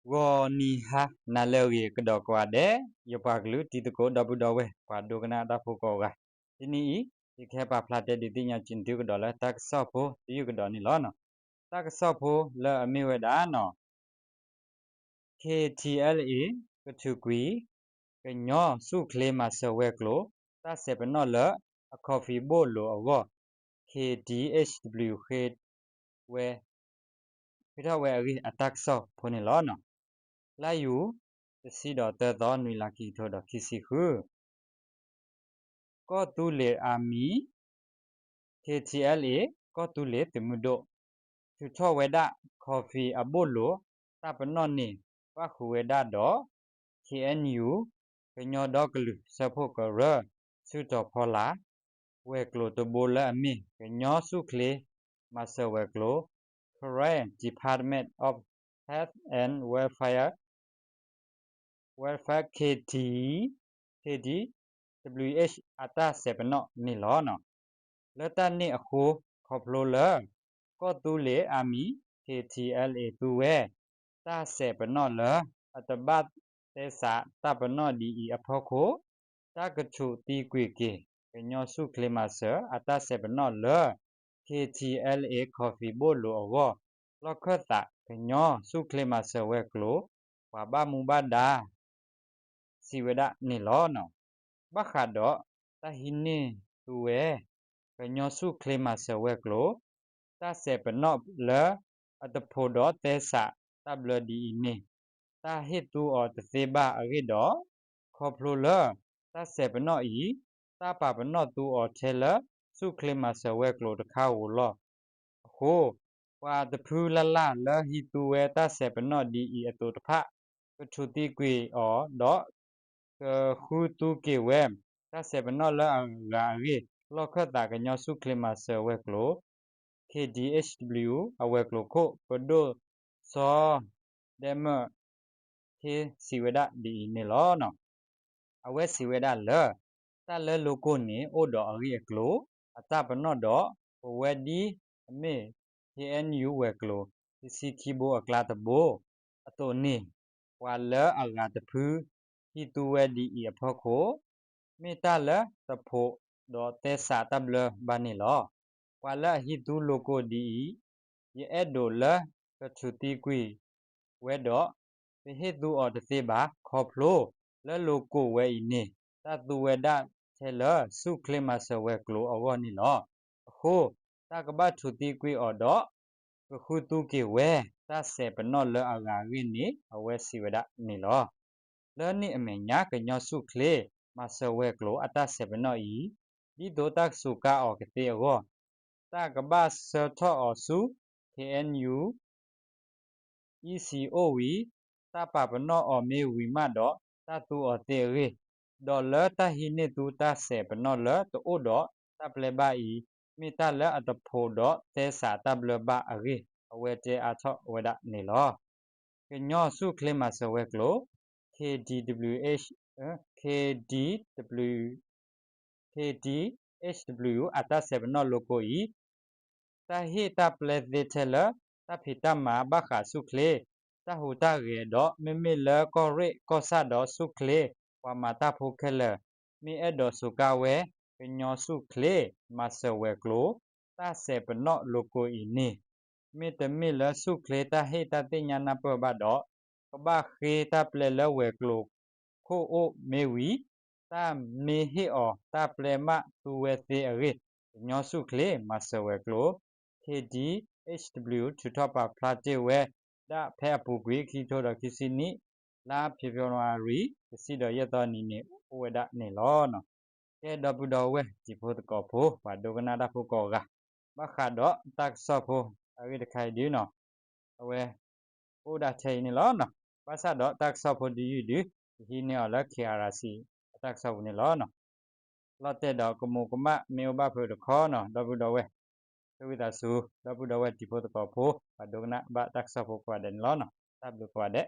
ဂီၤနံၤဟါနၤလၢအဂ့ၤကဒီးကိးဂၤဒဲး, ယပှၤကလုာ်တံၤသကိးဒီပုၢ်ဒီဝဲၢ် ပှၤဒိကနၣ်တၢ်ဖိကိးဂၤ, တနံၤအံၤ ယကဟဲပာ်ဖျါတဲဒုးသ့ၣ်ညါက့ၤသုကဒီးလၢတၢ်ကစီၣ်ဖိတယုၢ်ကဒီးန့ၣ်လီၤ. တၢ်ကစီၣ်ဖိလၢအမ့ၢ်ဝဲဒၣ်နီၤ KTLA ကထုးကွံာ် ကညီဆူၣ်ချ့မၤစၢၤဝဲၤကျိၤ တၢ်စဲးပနီၣ်လၢအခီၣ်ဖံးဘိၣ်လိၤအဂီၢ် KDHW ဃ့ဝဲ ဃ့ထီၣ်ဝဲအဂ့ၢ်အတၢ်ကစီၣ်ဖိန့ၣ်လီၤ. လါယူၤ တဆံဒီးသၢသီ နွံလါခံကထိဒီးခံဆံဃု ကီၢ်သူလ့ၤအမံၤ KTLA ကီၢ်သူလ့ၤသုးမုၢ်ဒိၣ် ထုးထီၣ်ဝဲဒၣ်ခီၣ်ဖံးအဘိၣ်လိၤ တၢ်ပနီၣ်န့ၣ် ပၣ်ဃုာ်ဝဲဒၣ်ဒီး KNU ကညီဒီကလုာ်စၢဖှိၣ်ကရၢ စုတီၤဖီလာ် ဝဲၤကျိၤတဘိလၢအမ့ၢ် ကညီဆူၣ်ချ့မၤစၢၤဝဲၤကျိၤ Karen Department of Health and Welfare Welfare KD, KDWH အတၢ်စဲးပနီၣ်န့ၣ်လီၤ. လၢတၢ်န့ၣ်အဃိ ခီဖျိလၢ ကီၢ်သူလ့ၤအမံၤ KTLA သူဝဲ တၢ်စဲးပနီၣ်လၢ အတဘၣ်သဲစးတၢ်ပနီၣ်ဒ်အံၤအဖီခိၣ် တၢ်ကထုးသံကွံာ်က့ၤ ကညီဆူၣ်ချ့မၤစၢၤအတၢ်စဲးပနီၣ်လၢ KTLA ခီၣ်ဖံးဘိၣ်လိၤအဂီၢ် လီၢ်ခၢၣ်သးကညီဆူၣ်ချ့မၤစၢၤဝဲၤကျိၤ ပှၤဘၣ်မူဘၣ်ဒါ စံးဝဲဒၣ်န့ၣ်လီၤ. ဘၣ်ဃးဒီးတၢ်ဟံးန့ၢ်သူဝဲ ကညီဆူၣ်ချ့မၤစၢၤဝဲၤကျိၤ တၢ်စဲးပနီၣ်လၢအတဖိးဒီးသဲစးတၢ်ဘျၢဒ်အံၤန့ၣ် တၢ်ဟ့ၣ်သူအီၤတသ့ဘၣ်အဂ့ၢ်ဒီး ခီဖျိလၢ တၢ်စဲးပနီၣ်အံၤ တၢ်ပာ်ပနီၣ်သူအီၤထဲလၢ ဆူၣ်ချ့မၤစၢၤဝဲၤကျိၤတခါဧိၤလီၤ. အဃိ ပှၤတဖုလၢ်လၢ်လၢဟံးသူဝဲတၢ်စဲးပနီၣ်ဒ်အံၤအသိးတဖၣ် ကထုးသံကွံာ်အီၤဒီး ကဃုသူက့ၤဝဲ တၢ်စဲးပနီၣ်လၢအဂၤအဂ့ၢ် လီၢ်ခၢၣ်သးကညီဆူၣ်ချ့မၤစၢၤဝဲၤကျိၤ KDHW အဝဲၤကျိၤခိၣ် ပဒိၣ်စီၤဒဲမၢၣ် ခ့စံးဝဲဒၣ်ဒ်အံၤန့ၣ်လီၤ. အဝဲစံးဝဲဒၣ်လၢ တၢ်လၢ logo န့ၣ် အိၣ်ဒီးအဂ့ၢ်အကျိၤ အတၢ်ပနီၣ်ဒီး ပဝဲဒ်အမ့ၢ် KNU ဝဲၤကျိၤ တဆံခံဘိအကျါတဘိ အသိးန့ၣ် ပှၤလၢအဂၤတဖု ဟံးသူဝဲဒ်အံၤအဖီခိၣ် မ့ၢ်တၢ်လၢတဖိးဒီးသဲစးတၢ်ဘျၢဘၣ်န့ၣ်လီၤ. ပှၤလၢအဟံးသူ logo ဒ်အံၤ ယအဲၣ်ဒိးလၢကထုးသံကွံာ်ဝဲဒီး ပဟ့ၣ်သူအီၤတသ့ဘၣ် ခီဖျိလၢ logo ဝဲအံၤန့ၣ် တၢ်သူဝဲဒၣ်ထဲလၢ ဆူၣ်ချ့မၤစၢၤဝဲၤကျိၤအဂီၢ်န့ၣ်လီၤ. အဃိ တၢ်ကဘၣ်ထုးသံကွံာ်အီၤဒီး ကဃုသူက့ၤဝဲ တၢ်စဲးပနီၣ်လၢအဂၤအဂ့ၢ်န့ၣ် အဝဲစံးဝဲဒၣ်န့ၣ်လီၤ. လၢန့ၣ်အမဲာ်ညါ ကညီဆူၣ်ချ့မၤစၢၤဝဲၤကျိၤအတၢ်စဲးပနီၣ်အံၤ ဒ်သိးတၢ်ကစူးကါအီၤကသ့အဂီၢ် တၢ်ကဘၣ်ဆှၢထီၣ်အီၤဆူ KNU EC အိၣ်ဝံၤ တၢ်ပာ်ပနီၣ်အီၤမ့ၢ်ဝံၤမးဒီး တၢ်သူအီၤသ့အဂ့ၢ်, ဒီးလၢတၢ်ဟံးန့ၢ်သူတၢ်စဲးပနီၣ်လၢတအိၣ်ဒီးတၢ်ပျဲဘၣ်အံၤ မ့ၢ်တၢ်လၢအတဖိးဒီးသဲစးတၢ်ဘျၢဘၣ်အဂ့ၢ် အဝဲတဲအါထီၣ်ဝဲဒၣ်န့ၣ်လီၤ. ကညီဆူၣ်ချ့မၤစၢၤဝဲၤကျိၤ KDWH KDW KDHW အတၢ်စဲးပနီၣ် logo အံၤ တၢ်ဟ့ၣ်တၢ်ပျဲသ့ထဲလၢ တၢ်ဖံးတၢ်မၤဘၣ်ဃးဆူၣ်ချ့ တၢ်ဟူးတၢ်ဂဲၤဒီး မ့မ့ၢ်လၢကီၢ်ရ့ၣ်ကီၢ်ဆၣ်ဒီးဆူၣ်ချ့ ပှၤမၤတၢ်ဖိခဲလၢာ် မ့ၢ်အဲၣ်ဒိးစူးကါဝဲ ကညီဆူၣ်ချ့မၤစၢၤဝဲၤကျိၤ တၢ်စဲးပနီၣ် logo အံၤန့ၣ် မ့တမ့ၢ်လၢဆူၣ်ချ့တၢ်ဟ့ၣ်တၢ်သ့ၣ်ညါနၢ်ပၢၢ်ဘၣ်ဒီး ကဘၣ်ဃ့တၢ်ပျဲလၢဝဲၤကျိၤခိၣ်အိၣ်မ့ၢ်ဝံၤ တၢ်မ့ၢ်ဟ့ၣ်အီၤတၢ်ပျဲမးသူဝဲသ့အဂ့ၢ် ကညီဆူၣ်ချ့မၤစၢၤဝဲၤကျိၤ KDHW ထုးထီၣ်ပာ်ဖျါတ့ၢ်ဝဲဒၣ်ဖဲအပူၤကွံာ် ခံကထိဒီးခံဆံနံၣ် လါဖ့ၤဘြူၤအါရံၤ တဆံဒီးယဲၢ်သီနံၤန့ၣ် အိၣ်ဝဲဒၣ်န့ၣ်လီၤ. ကဲ ဒီပုၢ်ဒီဝဲၢ်တံၤဖိသကိးဖိ ပှၤဒိကနၣ်တၢ်ဖိကိးဂၤ ဘၣ်ဃးဒီးတၢ်ကစီၣ်ဖိအဂ့ၢ်တခါအံၤဒုနီၤ အဝဲ အိၣ်ဒၣ်ထဲအံၤန့ၣ်လီၤ. ဘၣ်ဆၣ်ဒီးတၢ်ကစီၣ်ဖိတယုၢ်ဒု ကဟံးန့ၢ်အီၤလၢ KRC အတၢ်ကစီၣ်ပူၤန့ၣ်လီၤ. လီၤတဲာ်ဒီးကမူးကမၣ်မ့ၢ်အိၣ်ဘၣ်ဖုးတခီနီၤ ဒီပုၢ်ဒီဝဲၢ် ဆၢဝံသးစူၤ ဒီပုၢ်ဒီဝဲၢ်တံၤဖိသကိးဖိ ပှၤဒိကနၣ်ဘၣ်တၢ်ကစီၣ်ဖိကိးဂၤဒဲးန့ၣ်လီၤ. တၢ်ဘျုးကိးဂၤဒဲး